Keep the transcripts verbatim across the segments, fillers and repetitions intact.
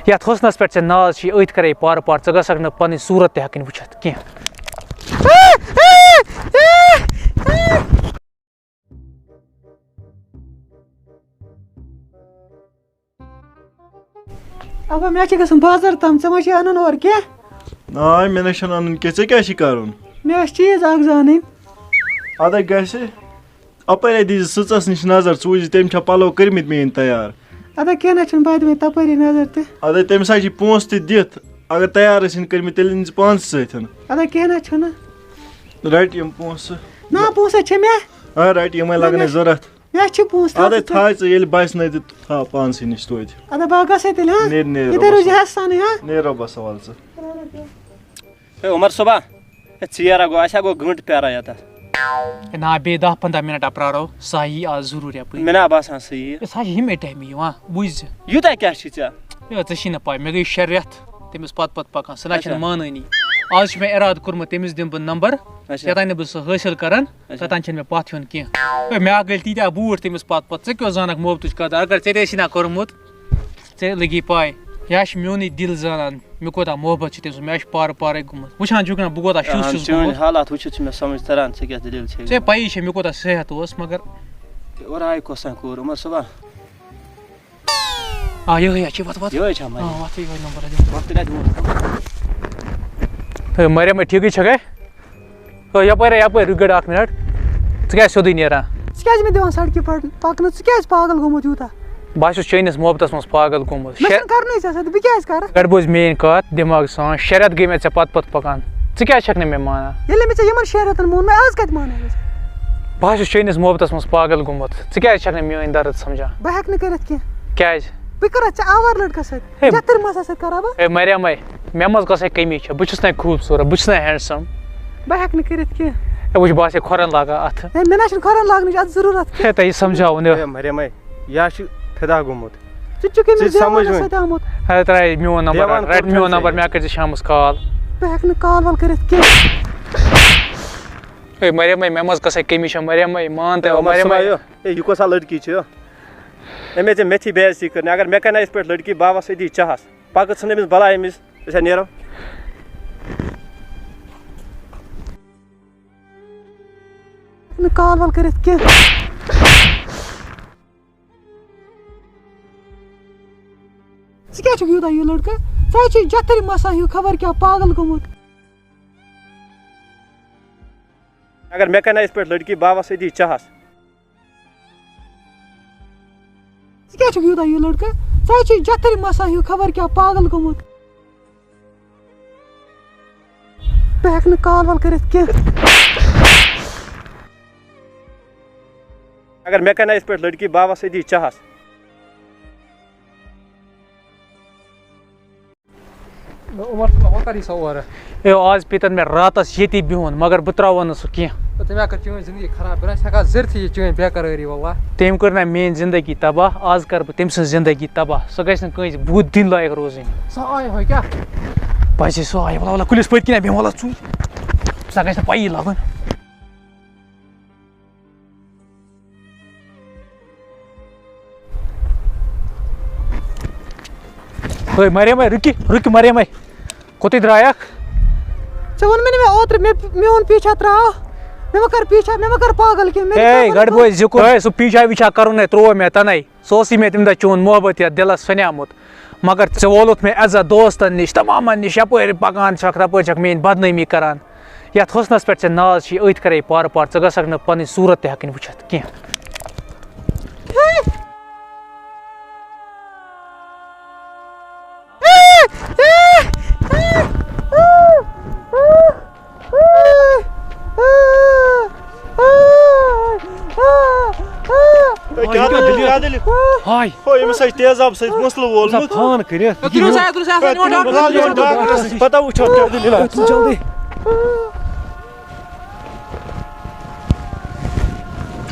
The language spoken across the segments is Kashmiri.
یَتھ حُسنَس پٮ۪ٹھ ژےٚ ناز چھُے، أتھۍ کَرے پارٕ پارٕ، ژٕ گژھکھ نہٕ پَنٕنۍ صوٗرت تہِ ہٮ۪کٕنۍ وٕچھِتھ کینٛہہ۔ اَبا، مےٚ چھِ گژھُن بازر تام، ژےٚ ما چھِ اَنُن اورٕ کینٛہہ؟ ناے، مےٚ نہ چھُنہٕ اَنُن کینٛہہ، ژےٚ کیٛاہ چھِ کَرُن؟ مےٚ ٲسۍ چیٖز اَکھ زٕ اَنٕنۍ۔ اَدٕ گژھِ۔ اَپٲرے دیٖزِ سٕژَس نِش نظر، ژٕ وٕچھ زِ تٔمۍ چھا پَلو کٔرمٕتۍ میٛٲنۍ تیار۔ اَدٕ کینٛہہ نہ چھُنہٕ، بہٕ دِمے تَپٲری نظر تہِ۔ اَدٕ تٔمِس ہا چھِ پونٛسہٕ تہِ دِتھ، اگر تیار ٲسِن کٔرمٕتۍ، تیٚلہِ أنۍ زِ پانسٕے سۭتۍ۔ اَدٕ کینٛہہ نہ چھُنہٕ۔ رَٹہِ یِم پونٛسہٕ۔ نہ، پونٛسہٕ چھِ مےٚ۔ آ، رَٹہِ، یِمَے نہ، لَگنَے مےٚ، ضوٚرَتھ۔ مےٚ چھِ پونٛسہٕ، تھاو اَدٕ ژٕ ژٕ۔ تھاو ژٕ ییٚلہِ بَسہِ نَے تہٕ تھاو پانسٕے نِش توتہِ۔ اَدٕ بہٕ ہا گژھے تیٚلہِ، ہا؟ نیر، نیر ییٚتہِ رۄبَس روزِ حوالہٕ۔ ہٮ۪س سانٕے، ہا؟ نیر رۄبَس حوالہٕ ژٕ۔ ہے عمر صٲبا، ہے ژیر ہا گوٚو، اَسہِ ہا گوٚو گٲنٛٹہٕ پیٛاران یَتَتھ۔ ہے نا، بیٚیہِ دَہ پنٛداہ مِنَٹ ہا پرٛارو، سۄ ہا یی آز ضروٗری اَپٲرۍ۔ مےٚ نا باسان سۄ یی۔ ہے سۄ ہا چھِ ییٚمے ٹایمہٕ یِوان، بوٗزِ ژٕ۔ یوٗتاہ کیٛاہ چھِ ژےٚ؟ ہے ژےٚ چھی نہٕ پَے، مےٚ گٔے شےٚ رٮ۪تھ تٔمِس پَتہٕ پَتہٕ پَکان، سۄ نہ چھَنہٕ اچھا۔ مانٲنی۔ آز چھُ مےٚ اِرادٕ کوٚرمُت، تٔمِس دِمہٕ بہٕ نمبر، اچھا۔ یوٚتام نہٕ بہٕ سُہ حٲصِل کَرَن، اچھا۔ توٚتام چھَنہٕ مےٚ پَتھ یُن کینٛہہ۔ ہے مےٚ ہا گٔلۍ تیٖتیٛاہ بوٗٹھ تٔمِس پَتہٕ پَتہٕ، ژٕ کیٛاہ زانَکھ محبتٕچ قدر، اگر ژےٚ تہِ ٲسی نہ کوٚرمُت۔ ژےٚ لٔگی پَے، یہِ ہا چھُ میونُے دِل زانان، مےٚ کوٗتاہ محبت چھُ تٔمۍ سُنٛد، مےٚ ہا چھُ پارٕ پارَے گوٚمُت۔ وٕچھان چھُکھ نہ، بہٕ کوٗتاہ شُس اہن، چھُس چٲنۍ گوٚمُت۔ حالات وٕچھِتھ چھُ مےٚ سمجھ تران، ژےٚ کیٛاہ دٔلیٖل چھے۔ ژےٚ پَیی چھےٚ، مےٚ کوٗتاہ صحت اوس، مگر اورٕ آیہِ کۄس تام کوٗر، عمر صٲبا۔ آ، یِہوٚے ہا چھِ، وَتھ، وَتھ۔ یِہوٚے چھا آ، مَریم؟ وَتھ، یِہوٚے نمبر ہا دِمہٕ۔ وَتھ تیٚلہِ اَتہِ برونٛٹھ۔ ہے، مَریم، ہے، ٹھیٖکٕے چھَکھے؟ او، یَپٲرۍ، یَپٲرۍ، رُکہِ گۄڈٕ اَکھ مِنَٹ۔ ژٕ کیٛازِ سیوٚدُے نیران؟ ژٕ کیٛازِ مےٚ دِوان سڑکہِ پٮ۪ٹھ پَکنہٕ؟ ژٕ کیٛازِ پاگل گوٚمُت یوٗتاہ؟ بہٕ ہا چھُس چٲنِس محبتَس منٛز پاگل گوٚمُت۔ مےٚ شےٚ چھُنہٕ کَرنُے ژےٚ سۭتۍ، بہٕ کیٛازِ کَرٕ؟ گۄڈٕ بوز میٛٲنۍ کَتھ، دٮ۪ماغ سان، شےٚ رٮ۪تھ گٔے مےٚ ژےٚ پَتہٕ پَتہٕ پَکان۔ ژٕ کیٛازِ چھَکھ نہٕ مےٚ مانان؟ ییٚلہِ مےٚ ژےٚ یِمَن شےٚ رٮ۪تَن مون، مےٚ آز کَتہِ مانَے ژٕ؟ بہٕ ہا چھُس چٲنِس محبتَس منٛز پاگل گوٚمُت۔ ژٕ کیٛازِ چھَکھ نہٕ میٛٲنۍ درد سَمجھان؟ بہٕ ہٮ۪کہٕ نہٕ کٔرِتھ کینٛہہ۔ کیٛازِ؟ بہٕ کَرٕ ژےٚ آوارٕ لٔڑکَس سۭتۍ؟ ہے۔ جَتٕرۍ مَسَس سۭتۍ کَرا بہٕ؟ ہے مَریم، ہے، مےٚ منٛز کۄس ہے کٔمی چھےٚ؟ بہٕ چھُس نہ خوٗبصوٗرت، بہٕ چھُس نہ ہینڈسم۔ بہٕ ہٮ۪کہٕ نہٕ کٔرِتھ کینٛہہ۔ ہے وٕچھ، بہٕ آسے کھۄرن لاگان اَتھٕ۔ ہے، مےٚ نہ چھُنہٕ کھۄرن لاگنٕچ اَتھ ضروٗرت کینٛہہ۔ ہے، تۄہہِ یہِ سمجھاوُن یہِ۔ ہے، مَریم، ہے، یہِ ہا چھُ فِدا گوٚمُت۔ ژٕ تہِ چھُکھ أمِس ژٕ سمجھ دیوانَس وۄنۍ۔ سۭتۍ آمُت۔ ہے، ترٛاے میون نمبر، دیوان رَٹ، رَٹ کَتھ میون سۭتۍ نمبر، ژےٚ؟ مےٚ کٔرۍ زِ شامَس کال۔ بہٕ ہٮ۪کہٕ نہٕ کال وال کٔرِتھ کینٛہہ۔ ہے، مَریم، ہے، مےٚ منٛز کۄس ہے کٔمی چھےٚ؟ مَریم، ہے، مان تہٕ ہے، عمر مَریم، صٲبا، ہے۔ یہِ، ہے، یہِ کۄس ہا لڑکی چھِ؟ أمۍ ہے ژےٚ مےٚ تھی بے عزتی کٔرنہِ۔ اگر مےٚ کَرِ نہ یِتھ پٲٹھۍ لڑکی، بہٕ آس أتی چاہَس۔ پَکہٕ ژھٕن أمِس بَلاے أمِس۔ أسۍ ہا نیرو۔ نہٕ کال وال کٔرِتھ کینٛہہ۔ ژٕ کیٛاہ چھُکھ یوٗتاہ یہِ لٔڑکہٕ؟ ژٕ ہا چھُے جَتھٕرۍ مَسا ہیوٗ خبر کیٛاہ پاگل گوٚمُت۔ اگر مےٚ کَرِ نہ یِتھ پٲٹھۍ لٔڑکی، بہٕ آس أتی چاہَس۔ ژٕ کیٛاہ چھُکھ یوٗتاہ یہِ لٔڑکہٕ؟ ژٕ ہا چھُے جَتھٕرۍ مَسا ہیوٗ خبر کیٛاہ پاگل گوٚمُت۔ بہٕ ہٮ۪کہٕ نہٕ کال وال کٔرِتھ کینٛہہ۔ اگر مےٚ کَرِ نہ یِتھ پٲٹھۍ لٔڑکی، بہٕ آس أتی چاہَس۔ عمر صٲب، وۄنۍ کر یی سا اورٕ؟ اے، آز پیٚتن مےٚ راتس ییٚتی بِہُن، مگر بہٕ ترٛاوو نہٕ سُہ کینٛہہ۔ تہٕ تٔمۍ ہا کٔر چٲنۍ زندگی خراب، بہٕ نہ چھُس ہٮ۪کان زٔرتھٕے یہِ چٲنۍ بے قرٲری، واللہ۔ تٔمۍ کٔر نہ میٲنۍ زندگی تباہ، آز کر بہٕ تٔمۍ سٕنٛز زندگی تباہ۔ سۄ گژھِ نہٕ کٲنٛسہِ بُتھ دِنۍ لایق روزٕنۍ۔ سۄ آیہِ ہۄ کیٛاہ؟ بس یہِ سۄ آیہِ، وَلہ، وَلہ، کُلِس پٔتۍ کِنۍ بیٚہمہٕ، وَلہ، ژوٗرِ۔ سۄ گژھِ نہٕ پَیی لَگُن۔ ہے مریم، ہے رُکہِ، رُکہِ مریم، ہے کوٚتٕے درٛایکھ؟ ژےٚ ووٚن مےٚ نہٕ مےٚ اوترٕ، مےٚ، میون پیٖچھا ترٛاو، مےٚ مہ کر پیٖچھا، مےٚ مہ کر پاگل کینٛہہ، مےٚ نہٕ ہے کر گۄڈٕ بوز یہِ کوٚر۔ ہے سُہ پیٖچھا ویٖچھا کَرُن ہے ترٛوو مےٚ تَنے، سُہ اوسُے مےٚ تَمہِ دۄہ چون محبت یَتھ دِلَس سَنیٛومُت، مگر ژےٚ وولُتھ مےٚ عزت دوستَن نِش، تَمامَن نِش، یَپٲرۍ پَکان چھَکھ تَپٲرۍ چھَکھ میٛٲنۍ بدنٲمی کَران۔ یَتھ حُسنَس پٮ۪ٹھ ژےٚ ناز چھُے، أتھۍ کَرَے پارٕ پارٕ، ژٕ گژھکھ نہٕ پَنٕنۍ صوٗرت تہِ ہٮ۪کٕنۍ وٕچھِتھ کینٛہہ۔ ہے، کیٛاہ دٔلیٖل، کیٛاہ دٔلیٖل؟ ہاے۔ ہو، أمِس ہا چھِ تیزاب سۭتۍ مسلہٕ وولمُت۔ فون کٔرِتھ۔ ہے، تُلِو سا، تُلِو سا، ہے، تُلِو ڈاکٹرَس نِش۔ ڈاکٹرَس نِش، پَتہ وٕچھو کیٛاہ دٔلیٖل آسہِ۔ تُل جلدی۔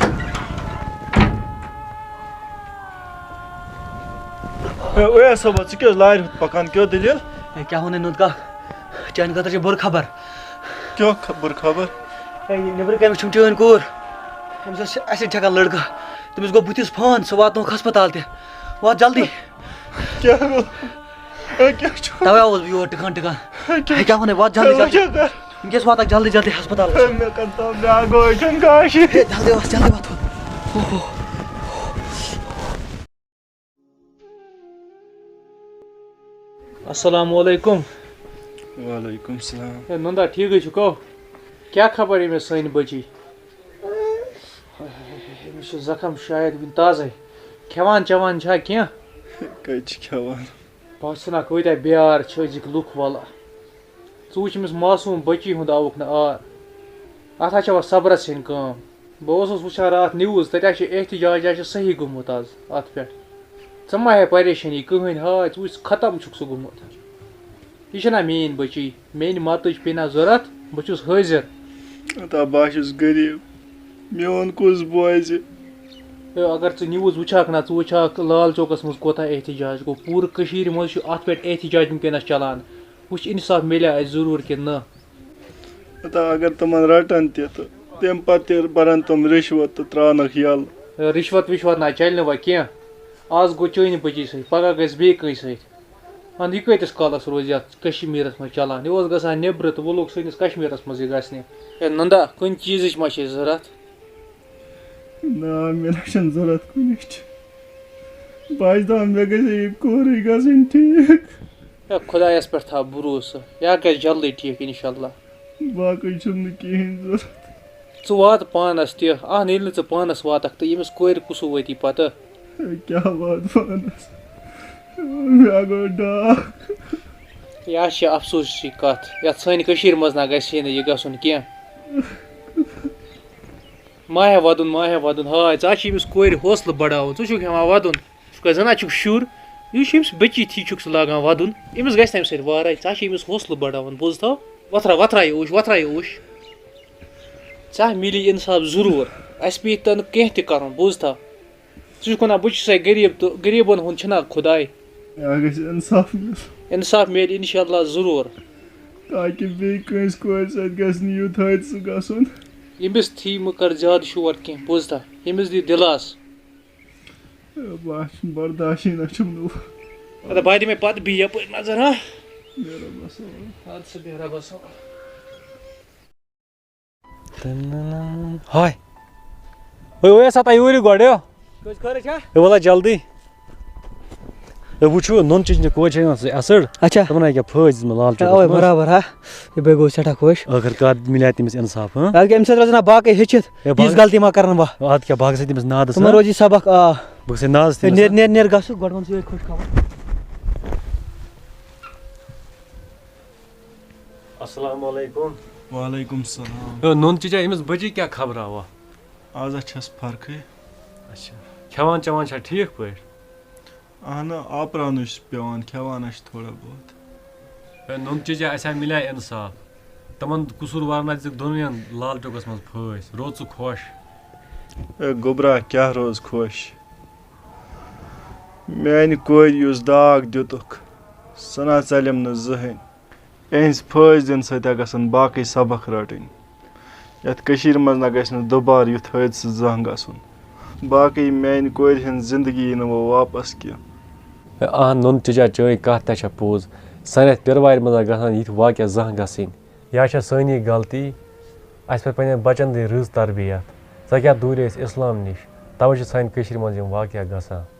ہے، اویس صٲبا، ژٕ کیٛاہ حظ لارِ ہُنٛد پَکان؟ کیٛاہ دٔلیٖل؟ ہے، کیٛاہ وَنَے نُنٛد کاک؟ چانہِ خٲطرٕ چھِ بُرٕ خبر۔ کیٛاہ خ-، بُرٕ خبر؟ ہے، یہِ نیٚبرٕ کَنہِ وٕچھُم چٲنۍ کوٗر۔ أمِس اوس اَسہِ ٹھیکان لٔڑکہٕ۔ تٔمِس گوٚو بٕتھِس فان، سُہ واتنووُکھ ہسپتال تہِ۔ وات جلدی۔ کیٛاہ گوٚو؟ ہے، کیٛاہ چھُ؟ توے آوُس بہٕ یور ٹِکان ٹِکان۔ ہے، کیٛاہ ہے، کیٛاہ وَنَے؟ وات جلدی، ہے، وۄنۍ جلدی۔ کیٛاہ کَرٕ؟ وٕنکیٚس واتَکھ جلدی جلدی ہسپتالَس۔ ہے، مےٚ کَر تام بیٛاکھ گوٚو أچھَن کاشہِ۔ ہے، جلدی وات، جلدی وات۔ اوہو۔ السلام علیکم۔ وعلیکم السلام۔ ہے، نُندا، ٹھیٖکٕے چھُکھو؟ کیٛاہ خبر ییٚمِس سانہِ بٔچی؟ أمِس چھُ زخم شاید وُنہِ تازَے۔ کھٮ۪وان چٮ۪وان چھا کینٛہہ؟ کَتہِ چھِ کھٮ۪وان؟ بہٕ چھُس وَنان، کۭتیٛاہ بیار چھِ أزِکۍ لُکھ وَلہٕ۔ ژٕ وٕچھ أمِس معصوٗم بٔچی ہُنٛد آوُکھ نہٕ عار۔ اَتھ ہا چھےٚ وۄنۍ صبرَس ہیٚنۍ کٲم۔ بہٕ اوسُس وٕچھان راتھ news، تَتہِ ہا چھِ احتجاج ہا چھِ صحیح گوٚمُت آز اَتھ پٮ۪ٹھ۔ ژٕ مہ ہےٚ پریشٲنی کٕہٕنۍ، ہاے ژٕ وٕچھ ختم چھُکھ سُہ گوٚمُت۔ یہِ چھَنہ میٛٲنۍ بٔچی، میٛانہِ مَتٕچ پیٚیہِ نہ ضوٚرَتھ، بہٕ چھُس حٲضِر۔ ہتا بہٕ ہا چھُس غریٖب، میون کُس بوزِ؟ ہے، اگر ژٕ news وٕچھکھ نہ، ژٕ وٕچھکھ لال چوکَس منٛز کوٗتاہ احتجاج گوٚو، پوٗرٕ کٔشیٖرِ منٛز چھُ اَتھ پٮ۪ٹھ احتجاج وٕنکیٚنَس چَلان۔ وٕچھ اِنصاف میلیٛا اَسہِ ضروٗر کِنہٕ نہ؟ ہتا اگر تِمَن رَٹَن تہِ تہٕ تَمہِ پَتہٕ تہِ بَرَن تِم رِشوَت تہٕ ترٛاونَکھ یَلہٕ۔ ہے، رِشوَت وِشوَت نہ چَلہِ نہٕ وۄنۍ کینٛہہ۔ آز گوٚو چٲنہِ بٔچی سۭتۍ، پَگاہ گژھِ بیٚیہِ کٲنٛسہِ سۭتۍ۔ اَہَن، یہِ کۭتِس کالَس روزِ یَتھ کشمیٖرَس منٛز چَلان؟ یہِ اوس گژھان نیٚبرٕ تہٕ وۄنۍ لوٚگ سٲنِس کشمیٖرَس منٛز یہِ گژھنہِ۔ ہے نُندا، کُنہِ چیٖزٕچ ما چھے ضوٚرَتھ؟ نہ، مےٚ نہ چھَنہٕ ضوٚرَتھ کُنِچ۔ بہٕ چھُس دَپان، مےٚ گژھِ یہِ کورُے گژھٕنۍ ٹھیٖک۔ ہے، خۄدایَس پٮ۪ٹھ تھاو بروسہٕ، یہِ ہا گژھِ جلدی ٹھیٖک اِنشاء اللہ۔ باقٕے چھُم نہٕ کِہیٖنۍ ضوٚرَتھ۔ ژٕ وات پانَس تہِ، اَہَن، ییٚلہِ نہٕ ژٕ پانَس واتَکھ تہٕ ییٚمِس کورِ کُس وٲتی پَتہٕ؟ ہے، کیٛاہ وات پانَس؟ مےٚ گوٚو ڈاکھ۔ یہِ ہا چھِ افسوٗسٕچ کَتھ، یَتھ سانہِ کٔشیٖرِ منٛز نہ گژھِ ہے نہٕ یہِ گژھُن کینٛہہ۔ ما ہےٚ وَدُن، ما ہےٚ وَدُن، ہاے، ژٕ ہا چھِ أمِس کورِ حوصلہٕ بَڑاوُن، ژٕ چھُکھ ہٮ۪وان وَدُن۔ ژٕ کیٛاہ زَن ہا چھُکھ شُر، یہِ چھُ أمِس بٔچی تھی چھُکھ ژٕ لاگان وَدُن، أمِس گژھِ تَمہِ سۭتۍ وارَے، ژٕ ہا چھِ أمِس حوصلہٕ بَڑاوان، بوٗزتھا؟ وۄتھرا، وۄتھرا یہِ اوٚش، وۄتھرا یہِ اوٚش۔ ژےٚ ہا میلی اِنصاف ضروٗر، اَسہِ پیٚیہِ تَنہٕ کینٛہہ تہِ کَرُن، بوٗزتھا؟ ژٕ چھُکھ وَنان، بہٕ چھُسَے غریٖب تہٕ غریٖبَن ہُنٛد چھُنہ خۄداے۔ مےٚ گژھِ اِنصاف میلُن۔ اِنصاف میلہِ اِنشاء اللہ ضروٗر۔ تاکہِ بیٚیہِ کٲنٛسہِ کورِ سۭتۍ گژھِ نہٕ یُتھ حٲدثہٕ گژھُن۔ ییٚمِس تھی مہٕ کر زیادٕ شور کینٛہہ، بوٗزتھا؟ ییٚمِس دِ دِلاس۔ بہٕ چھُنہٕ برداشٕے نہ چھُم نہٕ۔ اَدٕ بہٕ دِمَے پَتہٕ بیٚیہِ یَپٲرۍ نظر، ہا؟ بیٚہہ رۄبَس حوالہٕ۔ اَدٕ سا بیٚہہ رۄبَس حوالہٕ۔ ہاے۔ اوے، اوے، سا تا یوٗرۍ گۄڈٕ، یو۔ کٔژ خٲرٕے چھا؟ ہے، وَلہٕ جلدی۔ ہے، وٕچھِو، نُن چچنہِ کورِ چھےٚ یِوان سُہ acid۔ اچھا۔ تِمَن ہا کیٛاہ پھٲج دِژمٕژ لال چوکَس اوے، منٛز۔ برابر، ہا۔ یہِ بیٚیہِ گوٚو سٮ۪ٹھاہ خۄش۔ ٲخٕر کار مِلیٛاے تٔمِس اِنصاف، ہاں؟ بلکہِ أمِس سۭتۍ روزِ نہ باقٕے ہیٚچھِتھ۔ ہے، یِژھ باقٕے غلطی ما کَرَن وۄنۍ۔ اَدٕ کیٛاہ، باقٕے سۭتۍ تٔمِس نادَس، تِمَن ہاں؟ روزِ سبق، آ۔ بہٕ گژھٕ ہے نادَس ہے، تٔمِس، نیر، ہاں؟ نیر، نیر، گژھ، گۄڈٕ وَن ژٕ یِہوٚے خۄش خبر۔ السلام علیکم۔ وعلیکم السلام۔ ہے، نُن چچا، أمِس بٔچی کیٛاہ خبرا وۄنۍ؟ آز ہا چھَس فرقٕے۔ اچھا۔ کھٮ۪وان چٮ۪وان چھا ٹھیٖک پٲٹھۍ؟ اہنہٕ، آپراونٕے چھُس پٮ۪وان، کھٮ۪وان ہا چھِ تھوڑا بہت۔ ہے، نُن چچا، اَسہِ ہا مِلیٛاے اِنصاف۔ تِمَن قصوٗروارَن ہا دِژٕکھ دۄنوٕنیَن لال چوکَس منٛز پھٲسۍ۔ روٗد ژٕ خۄش؟ ہے گوٚبرا، کیٛاہ روز خۄش؟ میٛانہِ کورِ یُس داغ دِتُکھ، سُہ نہ ژَلٮ۪م نہٕ زٕہٕنۍ۔ یِہِنٛز پھٲسۍ دِنہٕ سۭتۍ ہا گژھن باقٕے سبق رَٹٕنۍ۔ یَتھ کٔشیٖرِ منٛز نہ گژھِ نہٕ دُبارٕ یُتھ حٲدثہٕ زانٛہہ گژھُن۔ باقٕے میٛانہِ کورِ ہِنٛز زِندگی یی نہٕ وۄنۍ واپَس کینٛہہ۔ آ، نُن چچا، چٲنۍ کَتھ تہِ چھےٚ پوٚز۔ سانہِ یَتھ پیٖروارِ منٛز نہ گژھن یِتھۍ واقعہ زانٛہہ گژھٕنۍ۔ یہِ ہا چھےٚ سٲنی غلطی۔ اَسہِ پَزِ پنٛنٮ۪ن بَچَن دِنۍ رٕژ تربیت۔ ژےٚ کیٛاہ دوٗرے ٲسۍ اِسلام نِش؟ تَوَے چھِ سانہِ کٔشیٖرِ منٛز یِم واقعہ گژھان۔